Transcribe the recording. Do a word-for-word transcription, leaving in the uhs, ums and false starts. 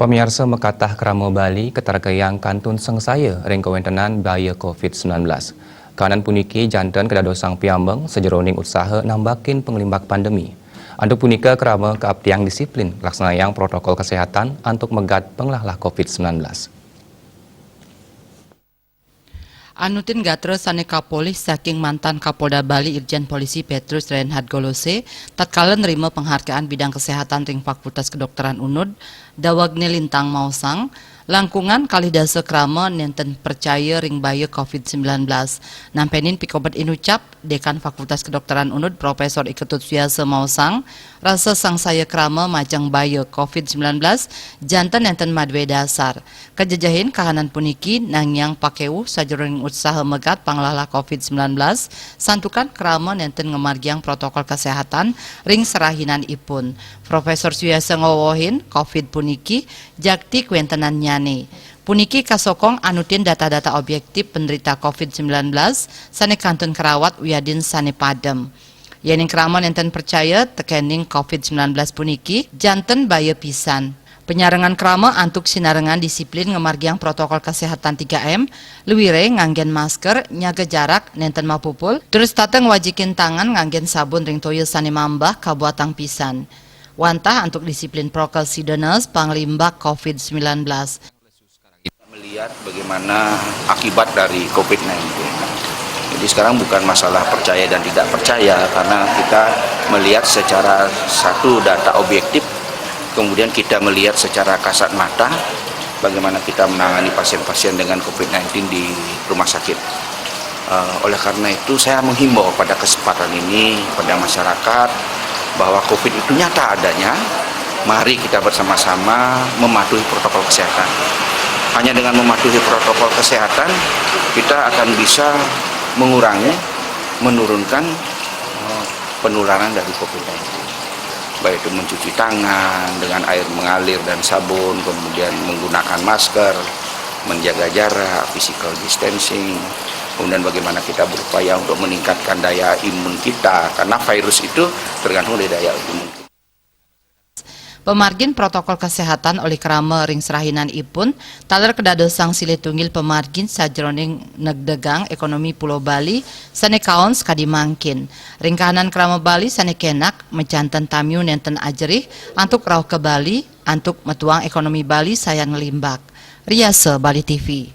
Pamiarsa, makatah krama Bali katarkayang kantun sangsaya ring kawéntenan baya covid sembilan belas. Kahanan puniki janten kadadosang piambeng sajeroning utsaha nambakin panglimbak pandemi. Antuk punika krama kaaptiang disiplin, laksanayang protokol kesehatan antuk megat panglahlah covid sembilan belas. Anutin gatra sané kapolih saking mantan Kapolda Bali Irjen Polisi Petrus Reinhard Golose, tatkala nrima penghargaan bidang kesehatan ring Fakultas Kedokteran Unud, daweg né lintang maosang, langkungan kalih dasa krama nénten pracaya ring baya covid sembilan belas. Nampénin pikobet inucap, Dekan Fakultas Kedokteran Unud Profesor I Ketut Suyasa maosang, rasa sangsaya krama majeng baya covid sembilan belas janten nénten madué dasar. Kajejehin kahanan puniki nangiang pakéwuh sajeroning utsaha megat panglahlah covid sembilan belas, santukan krama nénten ngamargiang protokol kesehatan ring serahinanipun. Profesor Suyasa ngawewehin, covid puniki jakti kawéntenannyané. Puniki kasokong anutin data-data objektif penderita covid sembilan belas sané kantun karawat wiadin sané padem. Yéning krama nénten pracaya tekéning covid sembilan belas puniki, janten baya pisan. Panyarengan krama antuk sinarengan disiplin ngamargiang protokol kesehatan tiga M, luiré nganggén masker, nyaga jarak, nénten mapupul, tur setata ngwajikin tangan nganggén sabun ring toya sané mambah kabuatang pisan. Wantah antuk disiplin prokes sidenes panglimbak covid sembilan belas. Melihat bagaimana akibat dari covid sembilan belas. Jadi sekarang bukan masalah percaya dan tidak percaya, karena kita melihat secara satu data objektif, kemudian kita melihat secara kasat mata bagaimana kita menangani pasien-pasien dengan covid sembilan belas di rumah sakit. Eh, oleh karena itu, saya menghimbau pada kesempatan ini pada masyarakat bahwa covid itu nyata adanya. Mari kita bersama-sama mematuhi protokol kesehatan. Hanya dengan mematuhi protokol kesehatan, kita akan bisa mengurangi, menurunkan eh, penularan dari covid sembilan belas. Baik itu mencuci tangan dengan air mengalir dan sabun, kemudian menggunakan masker, menjaga jarak, physical distancing, kemudian bagaimana kita berupaya untuk meningkatkan daya imun kita, karena virus itu tergantung dari daya imun kita. Pamargin protokol kesehatan olih krama ring serahinanipun, taler kadadosang silih tunggil pamargin sajeroning negdegang ekonomi Pulo Bali sané kaon sakadi mangkin. Ring kahanan krama Bali sané kénak, majanten tamiu nénten ajerih antuk rauh ka Bali, antuk matuang ekonomi Bali sayan nglimbak. Riasa Bali T V.